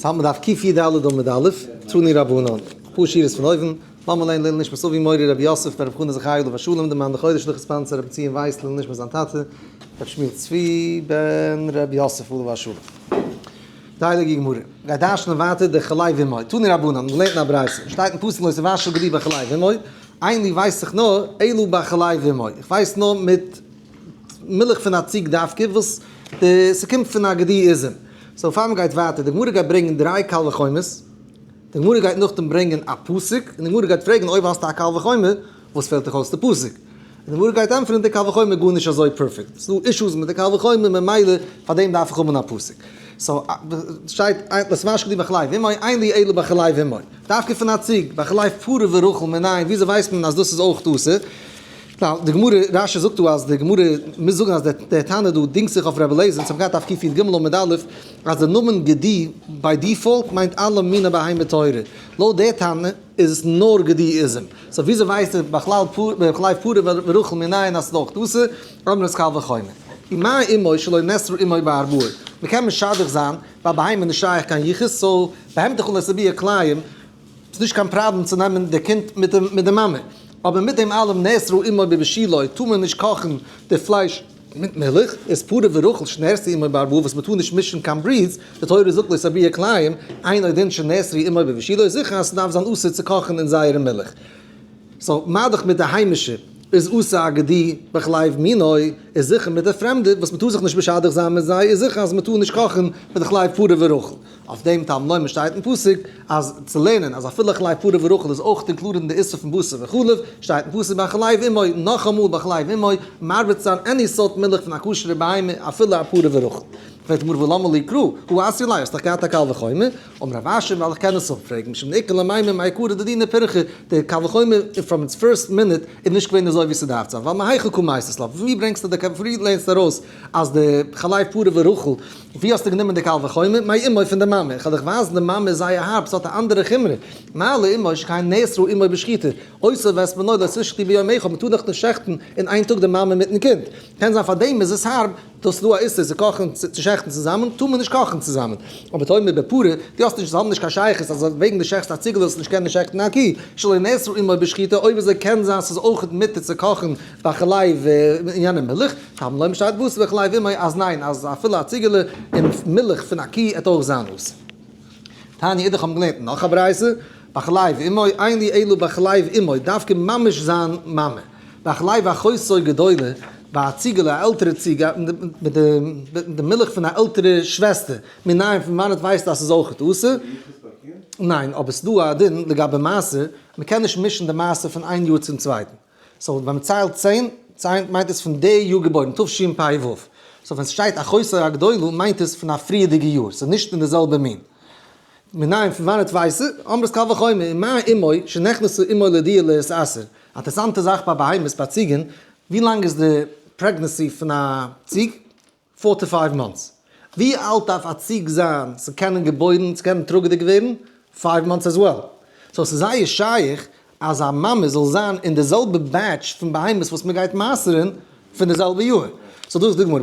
ס'האלט מען דף קי"ד עמוד א', תנו רבנן, אפאר שורות פון אויבן, לאמיר לערנען לעילוי נשמת אבי מורי רבי יוסף בן רבי חנא זכרי' עליו השלום, די מאן דחודש לכ' ספאנסער רבי ציון ווייס לעילוי נשמת זיין טאטע רבי שמואל צבי בן רבי יוסף עליו השלום. די הייליגע גמרא גייט דרש'נען ווייטער די חלב אמו, תנו רבנן, מ'לערנט אין א ברייתא, שטייט אין פסוק לא תבשל גדי בחלב אמו, אין לי ווייס איך נאר אלא בחלב אמו, איך ווייס נאר מיט מילך פון א ציג דווקא וואס די ס'קומט פון א גדי עזים. so פאר מ'גייט ווייטער, די גמרא גייט ברענגען דריי קל וחומר'ס, די גמרא גייט נאכדעם ברענגען א פסוק, און די גמרא גייט פרעגן אויב האסטו א קל וחומר, וואס פעלט דיך אויס די פסוק? און די גמרא גייט ענטפערן די קל וחומר גארנישט אזוי perfect, ס'דא אישוס מיט די קל וחומר ממילא פאר דעם דארף איך האבן א פסוק. so שטייט לא תבשל גדי בחלב אמו, אין לי אלא בחלב אמו. דווקא פון א ציג, בחלב פרה ורחל מנין, וויאזוי ווייסט מען אז דאס איז אויך אסור? ווייל די גמרא, רש"י זאגט דא אז די גמרא מוז זאגן אז דער תנא דא דינגט זיך אויף רבי אליעזר, אונז האבן געהאט אויף קי"ג עמוד א' אז די נאמען גדי by default מיינט אלע מיני בהמה טהורה, לויט דער תנא איז עס נאר גדי עזים, so וויאזוי ווייסט ער בחלב פרה ורחל מנין אז ס'איז אויך אסור? אמרת קל וחומר. ומה אמו שלא נאסרה אמו בארבעה, מ'קען משדך זיין ביי בהמה נישט שייך קיין יחוס, so בהמתך לא תרביע כלאים, ס'איז נישט קיין פראבלעם צו נעמען די קינד מיט די מאמע, אבער מיט דעם אלעם נאסרה אמו בבישולו טאר מען נישט קאכן די פלייש מיט מילך, איז פרה ורחל שנאסרה אמו בארבעה וואס מ'טאר נישט מישן קיין breeds, די תורה זאגט לא תרביע כלאים, אינו דין שנאסרה אמו בבישולו איז זיכער אז ס'דארף זיין אסור צו קאכן אין זייערע מילך. so מה-דאך מיט די היימישע איז אסור א גדי בחלב מינו, איז זיכער מיט די פרעמדע וואס מ'טאר זיך נישט משדך זיין מיט זיי איז זיכער אז מ'טאר נישט קאכן מיט די חלב פרה ורחל. אויף דעם תלמוד לומר שטייט אין פסוק אז צו לערנען אז אפילו חלב פרה ורחל איז אויך included אין די איסור פון בשר וחלב, שטייט אין פסוק בחלב אמו, נאכאמאל בחלב אמו, מרבה צו זיין any סארט מילך פון א כשר'ע בהמה אפילו א פרה ורחל. פרעגט די גמרא ולמה לי קרא, הא אתיא ליה, האסט דאך געהאט א קל וחומר, אמר רב אשי ווייל איך קען עס אפפרעגן, משום דאיכא למימר מעיקרא דדינא פירכא, די קל וחומר from its first minute איז נישט געווען אזוי ווי ס'דארף זיין, ווייל מהיכא קא מייתית לה, ווי ברענגסטו די קל, ווי לערנסטו ארויס אז די חלב פרה ורחל, ווי האסטו גענומען די קל וחומר? מאמו פון די מאמע, איך וועל דיך ווייזן די מאמע איז זייער הארב, ס'האט א אנדערע חומרא, מה לאמו שכן נאסרה אמו בשחיטה, אותו ואת בנו לא תשחטו ביום אחד, מ'טאר דאך נישט שעכטן אין איין טאג די מאמע מיטן קינד, קען זיין פאר דעם איז עס הארב, דאס איז דא א איסור צו קאכן צו שעכטן צוזאמען, טאר מען נישט קאכן צוזאמען, אבער תאמר בפרה, דו האסט נישט, זיי האבן נישט קיין שייכות אז וועגן דו שעכטסט א ציגל זאלסטו נישט קענען שעכטן א קי, שלא נאסרה אמו בשחיטה, אויב אזוי קען זיין ס'איז אויך מותר צו קאכן בחלב אין יענע מילך, תלמוד לומר שטייט בשר בחלב אמו אז ניין אז אפילו א ציגעלע אין מילך פון א קי עט אויך זיין אסור. תניא אידך האבן געלערנט נאך א ברייתא, בחלב אמו אין לי אלא בחלב אמו דווקא ממש זיין מאמע, בחלב אחותו גדולה ביי א ציגעלע א עלטערע ציג מיט די מילך פון א עלטערע שוועסטער, מנין פון וואנעט ווייסטו אז ס'איז אויך אסור? ניין אבער ס'דא א דין לגבי מעשר, מ'קען נישט מישן די מעשר פון איין יאר צום צווייטן. so ווען מ'ציילט 10, ציילט מיינט עס פון די יאר געבוירן, תשפ"ו. so ווען ס'שטייט אחותו הגדולה מיינט עס פון א פריערדיגע יאר, ס'איז נישט אין די זעלבע מין. מנין פון וואנעט ווייס איך? אמרת קל וחומר, ומה אמו שנכנסה עמו לדירה להתעשר. א אינטערעסאנטע זאך ביי בהמות, ביי ציגן, ווי לאנג איז די pregnancy פון א ציג? four to five months. ווי אלט דארף א ציג זיין צו קענען געבוירן, צו קענען טראגעדיג ווערן? five months as well. so ס'איז זייער שייך אז א מאמע זאל זיין אין די זעלבע batch פון בהמות וואס מ'גייט מעשר'ן פון די זעלבע יאר. so דאס איז די גמרא.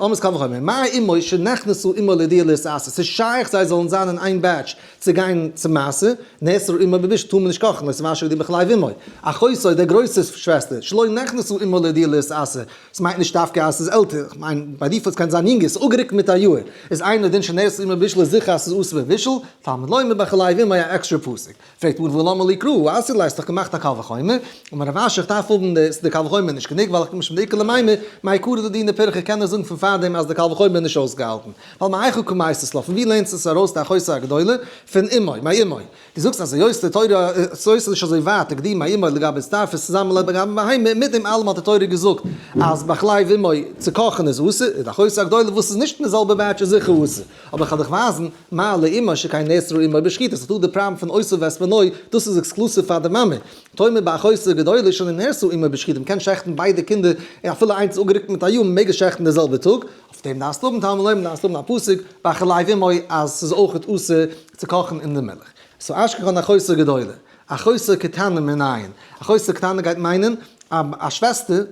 אמרת קל וחומר. מה אמו שנכנסה עמו לדירה להתעשר. ס'איז שייך זיי זאלן זיין אין איין batch צו גיין צו מעשר, נאסרה אמו בבישול טאר מען נישט קאכן, לא תבשל גדי בחלב אמו. אחותו, דער גרויסער שוועסטער, שלא נכנסה עמו לדירה להתעשר. ס'מיינט נישט דווקא אז ס'איז עלטער, כ'מיין ביי default ס'קען זיין יונגער, ס'איז אפגערוקט מיט א יאר, איז אינו דין שנאסרה אמו בבישול איז זיכער אז ס'איז אסור בבישול, תלמוד לומר בחלב אמו א עקסטרע פסוק. פרעגט גמרא ולמה לי קרא, הא אתיא ליה האסט דאך געמאכט א קל וחומר, אמר רב אשי איך דארף האבן די, ס'איז די קל וחומר נישט גענוג ווייל איך משום דאיכא למימר, מעיקרא דדינא פירכא קען ער זאגן פון פארדעם אז די קל וחומר איז נישט אויסגעהאלטן, ווייל מהיכא קא מייתית לה, פון ווי לערנסטו עס ארויס די אחותו הגדולה? פון אמו, מאמו. דו זאגסט אז היות די תורה ס'איז נישט אזוי ווייט גדי מאמו לגבי הצטרפות צוזאמען לגבי בהמה, מיט דעם אלעם האט די תורה געזאגט אז בחלב אמו צו קאכן איז אסור, איז די אחותו הגדולה וואס איז נישט אין די זעלבע batch איז זיכער אסור. אבער איך וועל דיך ווייזן מה לאמו שכן נאסרה אמו בשחיטה, ס'איז דא די פראבלעם פון אותו ואת בנו, דאס איז exclusive פאר די מאמע. תאמר באחותו הגדולה שלא נאסרה אמו בשחיטה, מ'קען שעכטן ביידע קינדער אפילו איינס איז אפגערוקט מיט א יאר, מ'מעג עס שעכטן די זעלבע טאג, אויף דעם דארפסטו האבן תלמוד לומר דארפסטו האבן א פסוק בחלב אמו אז ס'איז אויכעט אסור צו קאכן אין די מילך. so אשכחן אחותו גדולה, אחותו קטנה מנין. אחותו קטנה גייט מיינען א שוועסטער,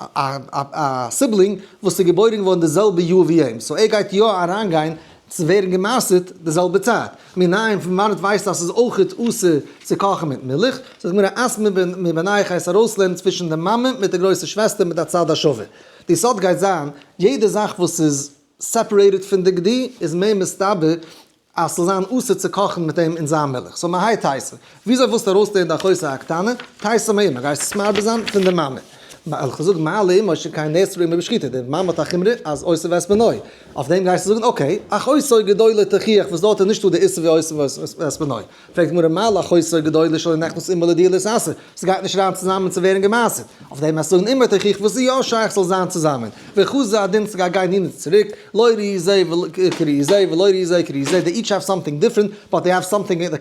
א sibling וואס איז געבוירן געווארן די זעלבע יאר ווי אים, so ער גייט יא אריינגיין צו ווערן גע'מעשר'ט די זעלבע צייט. מנין פון וואנעט ווייסטו אז ס'איז אויכעט אסור צו קאכן מיט מילך? זאגט די גמרא אתמר מבינייך הייסט ארויסלערנען צווישן די מאמע מיט די גרויסע שוועסטער מיט א צד השווה. די סוד גייט זיין, יעדע זאך וואס איז separated פון די גדי איז מער מסתבר אז ס'זאל זיין אסור צו קאכן מיט אים אין זיין מילך. so מהאי תיתי? וויאזוי ווילסטו ארויסלערנען די אחותו הקטנה? תיתי מאימא, גייסט עס מרבה זיין פון די מאמע. וועל איך זאגן מה לאמו שכן נאסרה אמו בשחיטה, די מאמע האט א חומרא אז אותו ואת בנו. אויף דעם גייסטו זאגן okay, אחותו גדולה תוכיח וואס דארט איז נישטא די איסור ווי אותו ואת בנו. פרעגט די גמרא מה לאחותו גדולה שלא נכנס עמה לדירה להתעשר, ס'גייט נישט אריין צוזאמען צו ווערן גע'מעשר'ט, אויף דעם וועסטו זאגן אמו תוכיח וואס איז יא שייך ס'זאל זיין צוזאמען, וחזר הדין ס'גייט גיין הין און צוריק, לא ראי זה כראי זה ולא ראי זה כראי זה, they each have something different, but they have something, די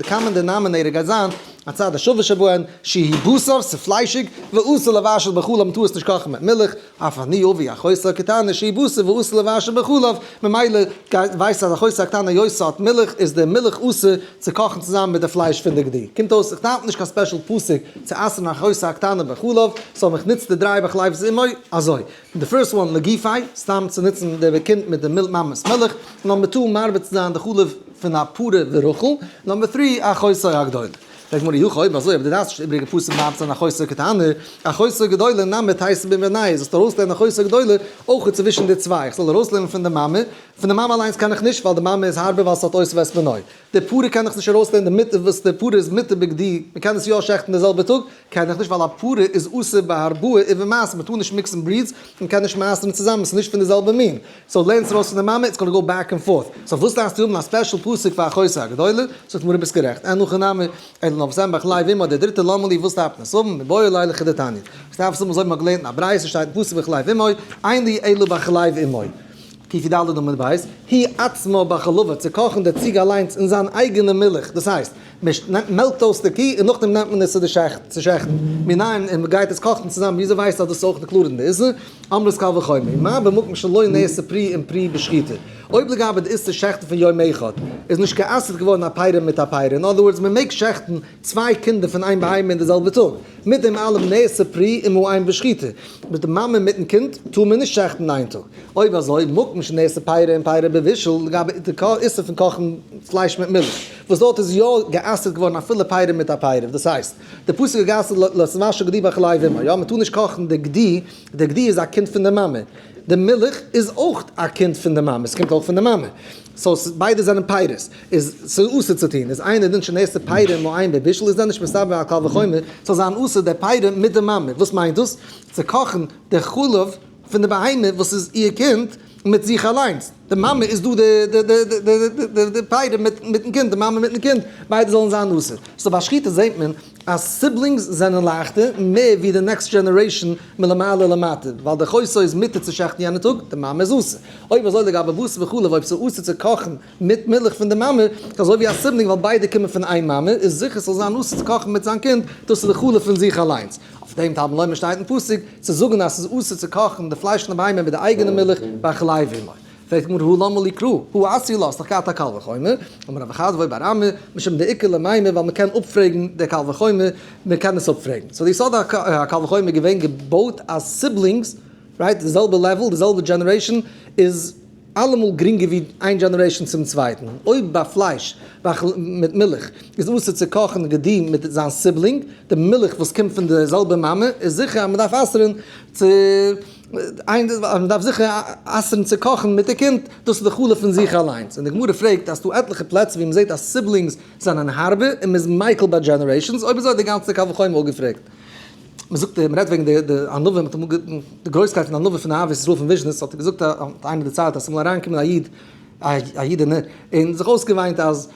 common denominator גייט זיין הצד השווה שבהן, שהיא בשר, ס'פליישיג, ואסור לבשל בחלב, מ'טאר עס נישט קאכן מיט מילך, אף אני אביא אחותו הקטנה שהיא בשר ואסור לבשל בחלב, ממילא ווייסט אז אחותו הקטנה היות ס'האט מילך איז די מילך אסור צו קאכן צוזאמען מיט די פלייש פון די גדי. קומט אויס איך דארף נישט קיין special פסוק צו אסר'ן אחותו הקטנה בחלב, so איך נוץ די דריי בחלב אמו אזוי. די first one לגופיה, סתם צו נוצן די קינד מיט די מאמע'ס מילך, number two מרבה צו זיין די חלב פון א פרה ורחל, number three אחותו הגדולה. פרעגט גמרא אי הכי אויב אזוי אויב דו דארפסט נישט איבריגע פסוק מרבה זיין אחותו קטנה, אחותו גדולה נמי תיתי מבינייהו, זאלסטו ארויסלערנען אחותו גדולה אויך צווישן די צוויי, איך זאל ארויסלערנען פון די מאמע, פון די מאמע אליינס קען איך נישט ווייל די מאמע איז הארבער ווייל ס'האט אותו ואת בנו, די פרה קען איך נישט ארויסלערנען די מיתה וואס די פרה איז מותר בגדי, מ'קען עס יא שעכטן די זעלבע טאג, קען איך נישט ווייל א פרה איז אסור בהרבעה ובמעשר, מ'טאר נישט mix ן breeds, מ'קען נישט מעשר'ן צוזאמען, ס'איז נישט פון די זעלבע מין. so לערנסט ארויס פון די מאמע, it's gonna go back and forth. so וואס דארפסטו האבן א special פסוק פאר אחותו הגדולה? זאגט גמרא ביסט גערעכט, אין הכי נמי, אלא נאר וואס דען בחלב אמה, דער דריטער למה לי וואס דארף מען עס האבן, מיבעי ליה לכדתניא. וואס דארף עס האבן אזוי ווי מ'האט געלערנט אין א ברייתא שטייט אין פסוק בחלב אמו, אין לי אלא בחלב אמו. קי"ד עמוד ב', היא עצמה בחלבה, צו קאכן די ציג אליינס אין זיין אייגענע מילך, דאס הייסט, מען מעלקט אויס די קי און נאכדעם נעמט מען עס צו שעכטן, מנין און מען גייט עס קאכן צוזאמען, וויאזוי ווייסטו אז דאס איז אויך included אין די איסור? אמרת קל וחומר, מה במקום שלא נעשה פרי עם פרי בשחיטה, אויב לגבי די איסור שעכטן פון יום אחד, איז נישט גע'אסר'ט געווארן א פרה מיט א פרה, in other words מען מעג שעכטן צוויי קינדער פון איין בהמה אין די זעלבע טאג, מיט דעם אלעם נעשה פרי עם האם בשחיטה, מיט די מאמע מיטן קינד טאר מען נישט שעכטן אין איין טאג. אויב אזוי, מקום שנעשה פרה עם פרה בבישול, לגבי די איסור פון קאכן פלייש מיט מילך, וואס דארט איז יא גע'אסר'ט געווארן אפילו פרה מיט א פרה, דאס הייסט, די פסוק האט גע'אסר'ט לא תבשל גדי בחלב אמו, יא, מען טאר נישט קאכן די גדי, די גדי איז א קינד פון די מאמע, די מילך איז אויך א קינד פון די מאמע, עס קומט אויך פון די מאמע, so ביידע זענען פירות, איז ס'איז אסור צו טון, איז אינו דין שנעשה פרה עם האם בבישול, איז דען נישט מסתבר א קל וחומר ס'זאל זיין אסור די פרה מיט די מאמע, וואס מיינט דאס? צו קאכן די חלב פון די בהמה וואס איז איר קינד מיט זיך אליינס, די מאמע איז דא די פרה מיטן קינד, די מאמע מיטן קינד, ביידע זאלן זיין אסור. so ביי שחיטה זעט מען אז siblings זענען לייכטער מער ווי די next generation מלמעלה למטה, ווייל די אחותו איז מותר צו שעכטן יענע טאג, די מאמע איז אסור. אויב אזוי לגבי בשר בחלב אויב ס'איז אסור צו קאכן מיט מילך פון די מאמע, אזוי ווי א sibling ווייל ביידע קומען פון איין מאמע, איז זיכער ס'זאל זיין אסור צו קאכן מיט זיין קינד, דאס איז די חלב פון זיך אליינס. אויף דעם תלמוד לומר שטייט אין פסוק, צו זאגן אז ס'איז אסור צו קאכן די פלייש פון די בהמה מיט די אייגענע מילך בחלב אמו. פרעגט די גמרא הא למה לי קרא, הא אתיא לה, ס'דאך געהאט א קל וחומר, אמר רב חדבו בר אמי, משום דאיכא למימר ווייל מ'קען אפפרעגן די קל וחומר, מ'קען עס אפפרעגן. so די יסוד הקל וחומר איז געווען געבויט אז siblings, right, די זעלבע level, די זעלבע generation, איז אלעמאל גרינגער ווי איין generation צום צווייטן. אויב ביי פלייש מיט מילך איז אסור צו קאכן גדי מיט זיין sibling, די מילך וואס קומט פון די זעלבע מאמע, איז זיכער אז מ'דארף אסר'ן צו מען דארף זיכער אסר'ן צו קאכן מיט די קינד, דאס איז די חלב פון זיך אליינס. און די גמרא פרעגט אז ס'דא עטליכע פלעצער ווי מ'זעט אז siblings זענען הארבער און מ'איז מיקל ביי generations, אויב אזוי האט די גאנצע קל וחומר אפגעפרעגט. מ'זאגט, מ'רעדט וועגן די ענווה, מ'האט אמאל די גרויסקייט פון ענווה פון אהבת ישראל פון וויזשניץ, האט ער געזאגט, האט איינער דערציילט אז ס'איז אמאל אריינגעקומען א איד, א אידענע, און זיך אויסגעוויינט אז,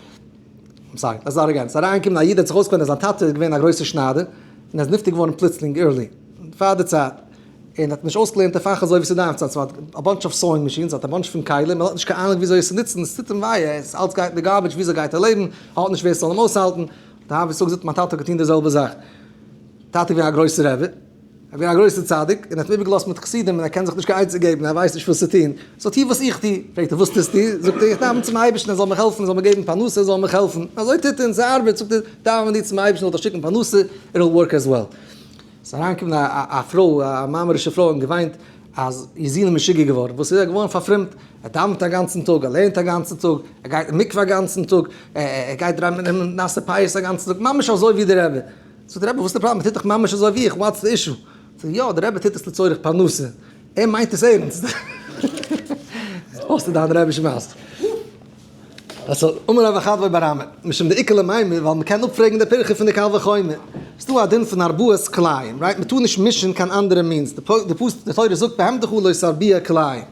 I'm sorry, let's start again, ס'איז אריינגעקומען א איד האט זיך אויסגעוויינט אז זיין טאטע איז געווען א גרויסער שניידער, און ער איז נפטר געווארן פלוצלינג early, פאר די צייט. און האט נישט אויסגעלערנט די פאך אזוי ווי ס'דארף צו זיין, ס'האט א bunch of sewing machines, האט א bunch פון כלים, ער האט נישט קיין אהנונג וויאזוי עס צו נוצן, עס טוט אים וויי, עס אלץ גייט אין די garbage, וויאזוי גייט ער לעבן, ער האט נישט ווער ס'זאל אים אויסהאלטן, האט הרב ישראל געזאגט מיין טאטע האט געטון די זעלבע זאך, טאטע איז געווען א גרויסער רבי, ער איז געווען א גרויסער צדיק, און ער האט אים איבערגעלאזט מיט חסידים און ער קען זיך נישט קיין עצה געבן, ער ווייסט נישט וואס צו טון, so טו וואס איך טו, פרעגט ער וואס טוסטו, זאגט ער איך דאווען צום אייבערשטן ער זאל מיך העלפן, ער זאל מיר געבן פרנסה, ער זאל מיך העלפן, אזוי טוט ער און ס'ארבעט, זאגט ער דאווען דו צום אייבערשטן זאל דיך שיקן פרנסה, it will work as well. ס'איז אריינגעקומען א פרוי, א מאמערישע פרוי און געוויינט אז איר זון איז משוגע געווארן. וואס איז ער געווארן פארפרומט? ער דאווענט א גאנצן טאג, ער לערנט א גאנצן טאג, ער גייט אין מקווה א גאנצן טאג, ער גייט אריין אין נאסע פאות א גאנצן טאג, ממש אזוי ווי דער רבי. זאגט דער רבי, וואס איז די פראבלעם? ער טוט דאך ממש אזוי ווי איך, what's the issue? זאגט ער, יא, דער רבי טוט עס לצורך פרנסה, ער מיינט עס ערנסט. האסטו דיין רבי'שע מעשה. סאו, אמר רב אחדווי בר אמי, משום דאיכא למימר, ווייל מ'קען אפפרעגן די פירכא פון די קל וחומר. ס'דא א דין פון הרבעת כלאים, right? מ'טאר נישט מישן קיין אנדערע מינס. די תורה זאגט בהמתך לא תרביע כלאים.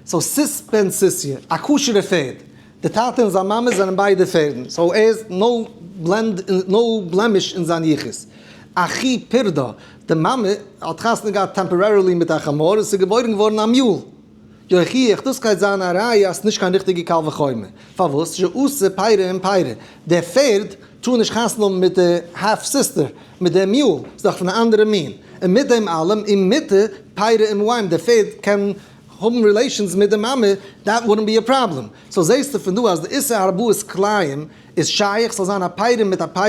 so סוס בן סוסיא, א כשר'ע פערד. די טאטע און זיין מאמע זענען ביידע פערדן, so ער איז no blend, no blemish אין זיין יחוס. אחי פרדה, די מאמע האט חתונה געהאט temporarily מיט א חמור און ס'איז געבוירן געווארן א mule. יוכיח, דאס גייט זיין א ראיה אז ס'נישט קיין ריכטיגע קל וחומר. פארוואס? שאסור פרא עם פרא. דער פערד טאר נישט חתונה האבן מיט די half sister, מיט די mule, ס'איז דאך פון א אנדערע מין. און מיט דעם אלעם, ומותר פרא עם האם, דער פערד קען האבן relations מיט די מאמע, that wouldn't be a problem. so זעסטו פון דא אז די איסור הרבעת כלאים איז שייך ס'זאל זיין א פרא מיט א פרא,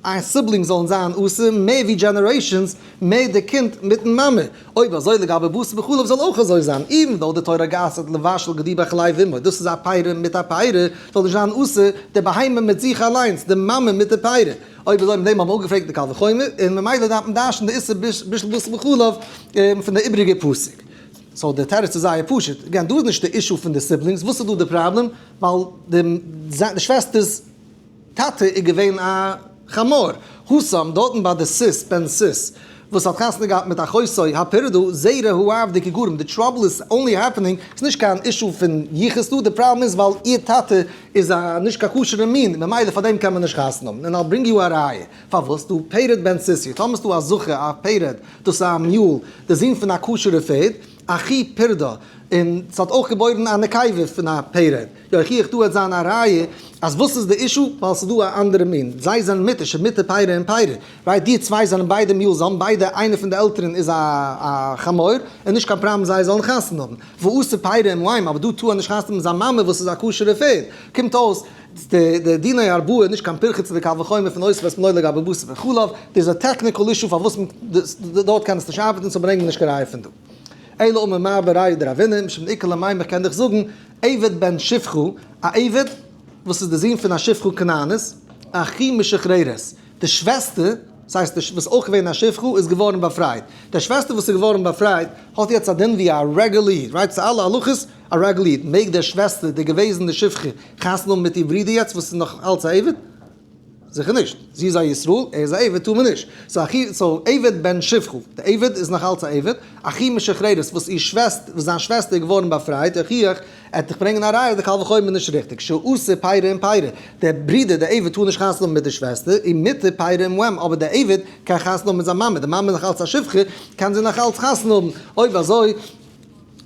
א sibling זאלן זיין אסור מער ווי generations, מער די קינד מיטן מאמע. אויב אזוי לגבי בשר בחלב זאל אויך אזוי זיין, even though די תורה האט גע'אסר'ט לבשל גדי בחלב אמו, דאס איז א פרא מיט א פרא, זאל נישט זיין אסור די בהמה מיט זיך אליינס, די מאמע מיט די פרא. אויב אזוי מיט דעם האבן מיר אפגעפרעגט די קל וחומר, און ממילא דארף מען דרש'ן די איסור בישול בשר בחלב פון די איבעריגע פסוק. so די תירוץ איז זייער פשוט, again דא איז נישט די issue פון די siblings, וואס איז דא די פראבלעם? ווייל די שוועסטער'ס טאטע איז געווען א חמור, התם דארטן ביי די סוס בן סוס וואס האט חתונה געהאט מיט אחותו הפרדה זרע האב דקא גרים, די trouble איז only happening, ס'איז נישט קיין issue פון יחוס דא, די פראבלעם איז ווייל איר טאטע איז א נישט קיין כשר'ע מין, ממילא פאר דעם קען מען נישט חתונה האבן, און I'll bring you א ראיה פארוואס דא פרד בן סוסיא, טאמער איז דא א זכר א פרד, דאס איז א mule, די זון פון א כשר'ע פערד, אחי פרדה, און ס'האט אויך געבוירן א נקבה פון א פרד. יוכיח דא וועט זיין א ראיה אז וואס איז די issue ווייל ס'איז דא א אנדערע מין, זיי זענען מותר שמותר פרא עם פרא, right די צוויי זענען ביידע mules זיי האבן ביידע איינער פון די עלטערן איז א א חמור און נישט קיין פראבלעם זיי זאלן חתונה האבן, ואסור פרא עם האם אבער דא טאר ער נישט חתונה האבן מיט זיין מאמע וואס איז א כשר'ע פערד, קומט אויס די די דיני הרבעה איז נישט קיין פירכא צו די קל וחומר פון אותו ואת בנו לגבי בשר בחלב, דאס איז א technical issue פארוואס דארט קען עס נישט ארבעטן so ברענג מיר נישט קיין ראיה פון דא. אלא אמר מר בריה דרבינא משום דאיכא למימר איך קען דיך זאגן עבד בן שפחה, א עבד וואס איז די זון פון א שפחה כנענית, אחי משוחררת, די שוועסטער, דאס הייסט די וואס אויך געווען א שפחה איז געווארן באפרייט, די שוועסטער וואס איז געווארן באפרייט האט יעצט א דין ווי א רעגולער איד, right צו אלע הלכות א רעגולער איד, מעג די שוועסטער די געוועזענע שפחה חתונה האבן מיט איר ברודער יעצט וואס איז נאך אלץ א עבד? זיכער נישט, זי איז א ישראל, ער איז א עבד, טאר מען נישט. so אחי, so עבד בן שפחה, די עבד איז נאך אלץ א עבד, אחי משוחררת, וואס איר שוועסט, וואס זיין שוועסטער איז געווארן באפרייט, יוכיח, ער וועט דיך ברענגען א ראיה אז די קל וחומר איז נישט ריכטיג, שאסור פרא עם פרא, דער ברודער דער עבד טאר נישט חתונה האבן מיט די שוועסטער, ומותר פרא עם האם, אבער דער עבד קען חתונה האבן מיט זיין מאמע, די מאמע איז נאך אלץ א שפחה, קען זי נאך אלץ חתונה האבן, אויב אזוי,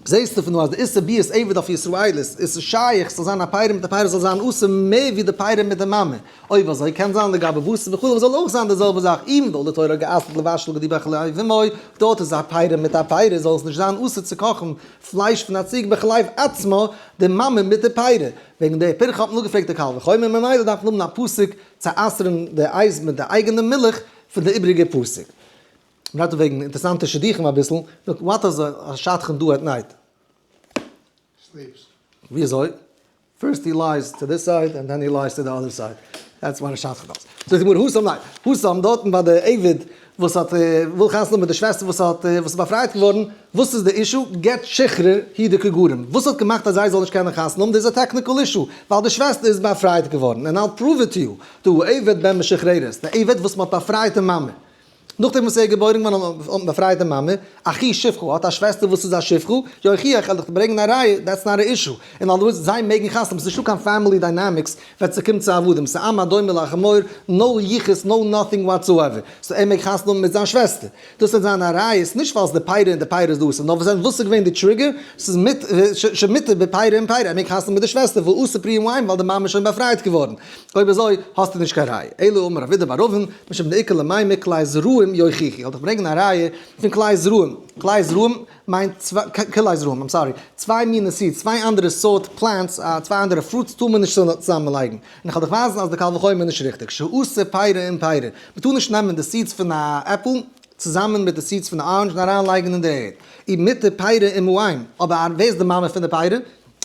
זעהסטו פון דא אז די איסור ביאת עבד אויף ישראלית איז שייך ס'זאל זיין א פרא מיט א פרא זאל זיין אסור מער ווי די פרא מיט די מאמע, אויב אזוי קען זיין לגבי בשר בחלב זאל אויך זיין די זעלבע זאך even though די תורה האט גע'אסר'ט לבשל גדי בחלב אמו, דארט איז א פרא מיט א פרא זאל עס נישט זיין אסור צו קאכן פלייש פון א ציג בחלב עצמה די מאמע מיט די פרא, וועגן די פירכא האט מען אפגעפרעגט די קל וחומר ממילא דארף מען האבן א פסוק צו אסר'ן די עז מיט די אייגענע מילך פון די איבריגע פסוק. מ'רעדט דא וועגן אינטערעסאנטע שידוכים אביסל, look what does a שדכן do at night? Sleeps. וויאזוי? First he lies to this side and then he lies to the other side. That's what a שדכן does. זאגט די גמרא התם ניין, התם דארטן ביי די עבד וואס האט וויל חתונה האבן מיט די שוועסטער וואס האט וואס איז באפרייט געווארן, וואס איז די issue? גט שחרור הוא דקא גרים. וואס האט געמאכט אז זיי זאלן נישט קענען חתונה האבן? דאס איז א technical issue, ווייל די שוועסטער איז באפרייט געווארן, and I'll prove it to you. דהא עבד בן משוחררת, די עבד וואס מ'האט באפרייט די מאמע. נאכדעם וואס ער איז געבוירן געווארן האט מען באפרייט די מאמע, אחי שפחה האט א שוועסטער וואס איז א שפחה, יוכיח וועל איך ברענגען א ראיה, that's not a issue, אין other words זיי מעגן חתונה האבן, ס'איז נישטא קיין family dynamics ווען ס'קומט צו עבדים, ס'איז עם הדומה לחמור, no יחוס, no nothing whatsoever, so ער מעג חתונה האבן מיט זיין שוועסטער, דאס וועט זיין א ראיה, ס'איז נישט ווייל ס'איז די פרא און די פרא איז דאס, נאר וואס איז געווען די trigger, ס'איז מיט שמותר בפרא עם פרא, ער מעג חתונה האבן מיט די שוועסטער, ואסור פרי עם האם ווייל די מאמע איז שוין באפרייט געווארן. אויב אזוי האסטו נישט קיין ראיה. אלא אמר רב אידי בר אבין, משום דאיכא למימר כלאי זרעים יוכיחו. איך וועל דיך ברענגען א ראיה פון כלאי זרעים. כלאי זרעים מיינט צוויי, כלאי זרעים, I'm sorry, צוויי מיני seeds, צוויי אנדערע סארט plants, צוויי אנדערע fruits טאר מען נישט צוזאמען לייגן. און איך וועל דיך ווייזן אז די קל וחומר איז נישט ריכטיג. שאסור פרא עם פרא. מען טאר נישט נעמען די seeds פון א עפל. צוזאמען מיט די seeds פון די orange און אריינלייגן אין די ערד. אי מותר פירא עם האם, אבער ווער איז די מאמע פון די פירא?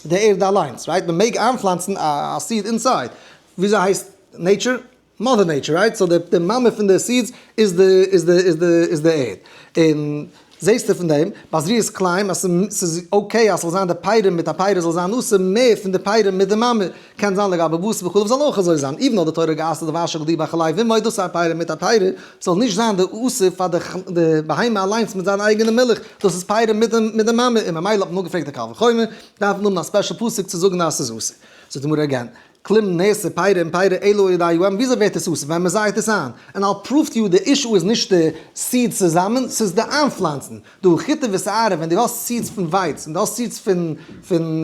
די ערד אליינס, right? מען מעג איינפלאנצן א seed inside. וויאזוי הייסט nature? Mother nature, right? So די מאמע פון די seeds איז די איז די איז די איז די ערד. און זעהסטו פון דעם ביי זריעת כלאים אז ס'איז okay אז ס'זאל זיין די פירא מיט א פירא זאל זיין אסור מער פון די פירא מיט די מאמע. קען זיין לגבי בשר בחלב זאל אויך אזוי זיין, even though די תורה גע'אסר'ט דבש הגדי בחלב אמו דאס איז א פירא מיט א פירא, זאל נישט זיין די אסור פאר די בהמה אליינס מיט זיין אייגענע מילך, דאס איז פירא מיט די מאמע, און ממילא האט מען אפגעפרעגט די קל וחומר, דארף מען האבן א special פסוק צו זאגן אז ס'איז אסור. זאגט די גמרא again, כלום נעשה פירא עם פירא אלא על ידי האם, וויאזוי ווערט עס אסור ווען מ'זייעט עס איין? און I'll prove to you די issue איז נישט די seeds צוזאמען, ס'איז די איינפלאנצן. דהא חיטה ושעורה, ווען דו האסט seeds פון ווייץ און דו האסט seeds פון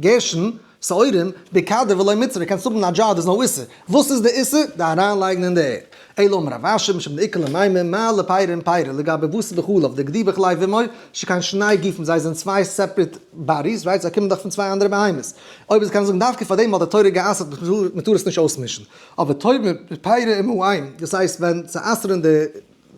גערשטן, שעורים, בכדא ולא מצרי, קענסט האבן א דזשאר דאס איז נאר איסור. וואס איז די איסור? די אריינלייגן אין די ערד. אלא אמר רב אשי משום דאיכא למימר מה לפירא עם פירא לגבי בשר בחלב דגדי בחלב אמו שכן שני גופים זיי זענען צוויי separate bodies right זיי קומען דאך פון צוויי אנדערע בהמות אויב איז קען מען זאגן דווקא פאר דעם האט די תורה גע'אסר'ט מען טאר עס נישט אויסמישן אבער תאמר פירא עם האם דאס הייסט ווען צו אסר'ן די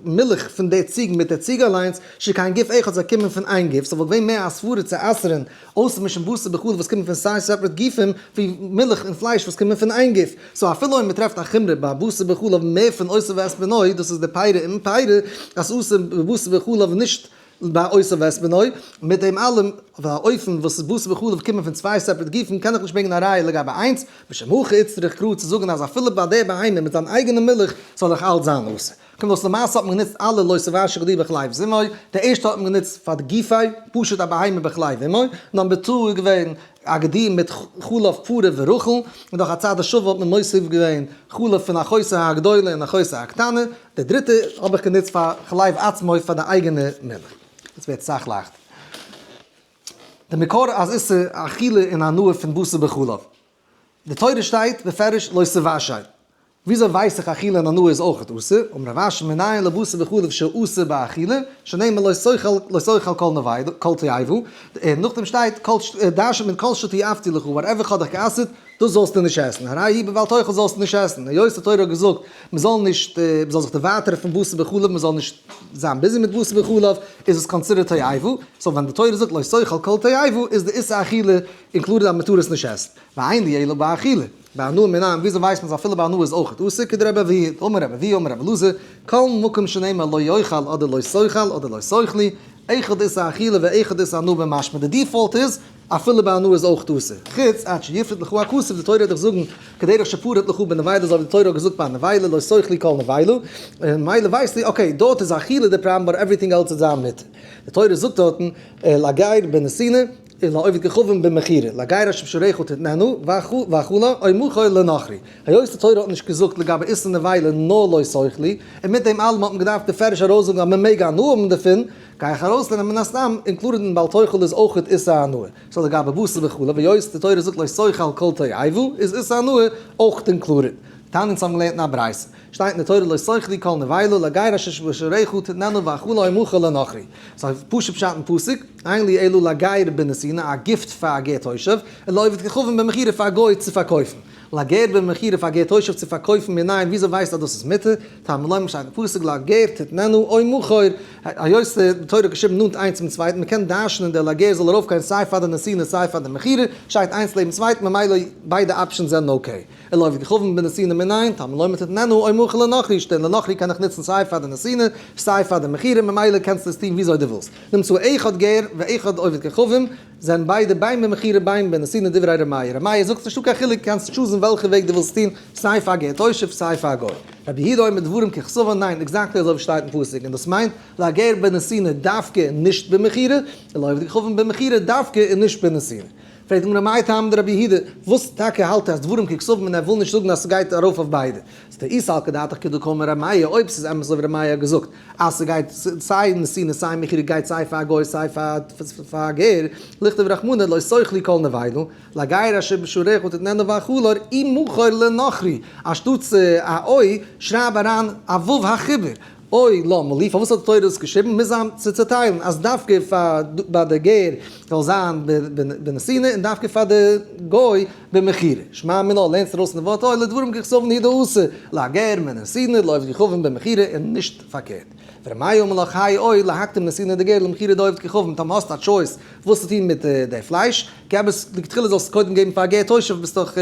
מילך פון די ציג מיט די ציג אליינס, שכן גוף אחד זיי קומען פון איין גוף, ס'וואלט געווען מער א סברה צו אסר'ן אויסצומישן בשר בחלב וואס קומען פון סיי separate גופים, ווי מילך און פלייש וואס קומען פון איין גוף. So אפילו אויב מ'טרעפט א חומרא ביי בשר בחלב מער פון אותו ואת בנו, דאס איז די פירא עם פירא, אז אסור בבשר בחלב נישט ביי אותו ואת בנו, מיט דעם אלעם, אויף א אופן וואס איז בשר בחלב קומען פון צוויי separate גופים קען איך נישט ברענגען א ראיה לגבי איינס, משום הכי איצטריך קרא צו זאגן אז אפילו ביי די בהמה מיט זיין אייגענע מילך זאל אויך אלץ זיין אסור. קומט אויס למעשה האט מען גענוצט אלע לא תבשל גדי בחלב אמו, די ערשטע האט מען גענוצט פאר די גופיה, פשוט א בהמה בחלב אמו, number two איז געווען א גדי מיט חלב פרה ורחל, און דורך הצד השווה האט מען מוסיף געווען חלב פון אחותו הגדולה און אחותו הקטנה, די דריטע האב איך גענוצט פאר חלב עצמו פאר די אייגענע מילך. יעצט ווערט סאך לייכטער. די מקור אז איסור אכילה און הנאה פון בשר בחלב. די תורה שטייט בפירוש לא תבשל. וויאזוי ווייס איך אכילה און הנאה איז אויך אסור? אמר רב אשי מנין לבשר בחלב שאסור באכילה, שנאמר לא תאכל לא תאכל כל נבילה כל תועבה, און נאכדעם שטייט כל דרש'נט מען כל שתיעבתי לך whatever כ'האב דיך גע'אסר'ט דאס זאלסטו נישט עסן, הרי הוא בבל תאכל זאלסטו נישט עסן, היות די תורה האט געזאגט מען זאל נישט מען זאל זיך דערווייטערן פון בשר בחלב מען זאל נישט זיין busy מיט בשר בחלב איז עס considered תועבה, so ווען די תורה זאגט לא תאכל כל תועבה איז די איסור אכילה included אז מען טאר עס נישט עסן, ואין לי אלא באכילה, בהנאה מנין, וויאזוי ווייסט מען אז אפילו בהנאה איז אויך אסור, כדרבי אבהו, אמר רבי אבהו אמר רבי אלעזר, כל מקום שנאמר לא יאכל אדער לא תאכל אדער לא תאכלו, אחד איסור אכילה ואחד איסור הנאה במשמע, די default איז אפילו בהנאה איז אויך אסור, חוץ עד שיפרוט לך הכתוב, די תורה וועט דיך זאגן כדרך שפרט לך בנבילה אזוי ווי די תורה האט געזאגט ביי נבילה לא תאכלו כל נבילה, און ממילא ווייסטו okay דארט איז אכילה די פראבלעם but everything else איז זיין מותר. די תורה זאגט דארטן לגר בנתינה און לעובד כוכבים במכירה, לגר אשר בשעריך תתננה והאכלה או מכור לנכרי. היות די תורה האט נישט געזאגט לגבי איסור נבילה נאר לא תאכלו, און מיט דעם אלעם האט מען געדארפט בפירוש ארויסזאגן אז מען מעג הנאה האבן דערפון, גיי איך ארויסלערנען מן הסתם included אין בל תאכל איז אויכעט איסור הנאה. so לגבי בשר בחלב, היות די תורה זאגט לא תאכל כל תועבה, איז איסור הנאה אויכט included. תניא אונז האבן געלערנט אין א ברייתא. שטייט אין די תורה לא תאכלו כל נבילה לגר אשר בשעריך תתננה והאכלה או מכור לנכרי. ס'איז פשוט פשט אין פסוק, אין לי אלא לגר בנתינה, א gift פאר א גר תושב, און לעובד כוכבים במכירה פאר א גוי צו פארקויפן. לגר במכירה פאר א גר תושב צו פארקויפן מנין וויאזוי ווייסטו אז דאס איז מותר? תלמוד לומר שטייט אין פסוק לגר תתננה או מכור, היות די תורה האט געשריבן נאנט איינס צום צווייטן, מ'קען דרש'נען דער לגר זאל ארויפגיין סיי פאר די נתינה סיי פאר די מכירה, שטייט איינס לעבן צווייטן ממילא ביידע options זענען okay. ולעובד כוכבים בנתינה מנין, תלמוד לומר תתננה או מכור לנכרי, שטען לנכרי קען איך נוצן סיי פאר די נתינה סיי פאר די מכירה, ממילא קענסטו עס טון וויאזוי דו ווילסט. נמצא אחד גר ואחד עובד כוכבים, זענען ביידע בין במכירה בין בנתינה דברי ר' מאיר. ר' מאיר זאגט ס'נישטא קיין חילוק קענסט choose ן וועלכע וועג דו ווילסט טון, סיי פאר גר תושב סיי פאר גוי. רבי יהודה אומר דברים ככתבן, ניין, exactly אזוי ווי שטייט אין פסוק, און דאס מיינט לגר בנתינה דווקא און נישט במכירה, ולעובד כוכבים במכירה דווקא און נישט בנתינה. פרעגט די גמרא מאי טעמא דרבי יהודה, וואס טאקע האלט ער אז דברים ככתבן און ער וויל נישט זאגן אז ס'גייט ארויף אויף ביידע? זאגט ער אי סלקא דעתך כדקאמר ר' מאיר, אויב ס'איז אמת אזוי ווי ר' מאיר האט געזאגט אז ס'גייט סיי נתינה סיי מכירה גייט סיי פאר א גוי סיי פאר א גר, לכתוב רחמנא לא תאכלו כל נבילה, לגר אשר בשעריך תתננה והאכלה או מכור לנכרי, אנשטאטס א או שרייב אריין א ו' החיבור, או למה לי, פארוואס האט די תורה דאס געשריבן? מוז זיין צו צעטיילן אז דווקא פאר ביי די גר זאל זיין בנתינה און דווקא פאר די גוי במכירה. שמע מינה, לערנסט ארויס פון די ווארט או לדברים ככתבן הוא דאתא, לגר בנתינה לעובד כוכבים במכירה און נישט פארקערט. ור' מאיר אומר לך האי או להקדים נתינה דגר למכירה דעובד כוכבים, טאמער האסטו א choice וואס צו טון מיט די פלייש, געב עס לכתחילה זאלסט עס קודם געבן פאר א גר תושב ביסט דאך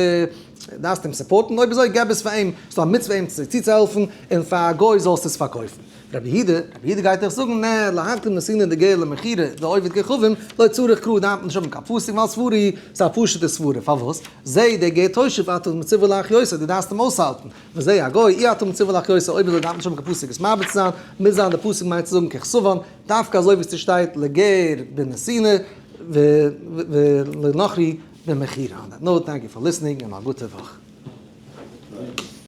דארפסט אים support ן, אויב אזוי געב עס פאר אים, ס'איז דא א מצוה אים צוצוהעלפן, און פאר א גוי זאלסטו עס פארקויפן. רבי יהודה, רבי יהודה גייט דיך זאגן, נע, להקדים נתינה דגר למכירה דעובד כוכבים, לא צריך קרא דארף מען נישט האבן קיין פסוק ווייל סברה היא, ס'איז א פשוט'ע סברה, פארוואס? זה דער גר תושב אתה מצווה להחיותו, דו דארפסט אים אויסהאלטן, וזה הגוי אי אתה מצווה להחיותו, אויב אזוי דארף מען נישט האבן קיין פסוק עס מרבה צו זיין, מוז זיין די פסוק מיינט צו זאגן ככתבן, דווקא אזוי ווי ס'שטייט לגר בנתינה ולנכרי במכירה. On that note, thank you for listening און א גוטע וואך.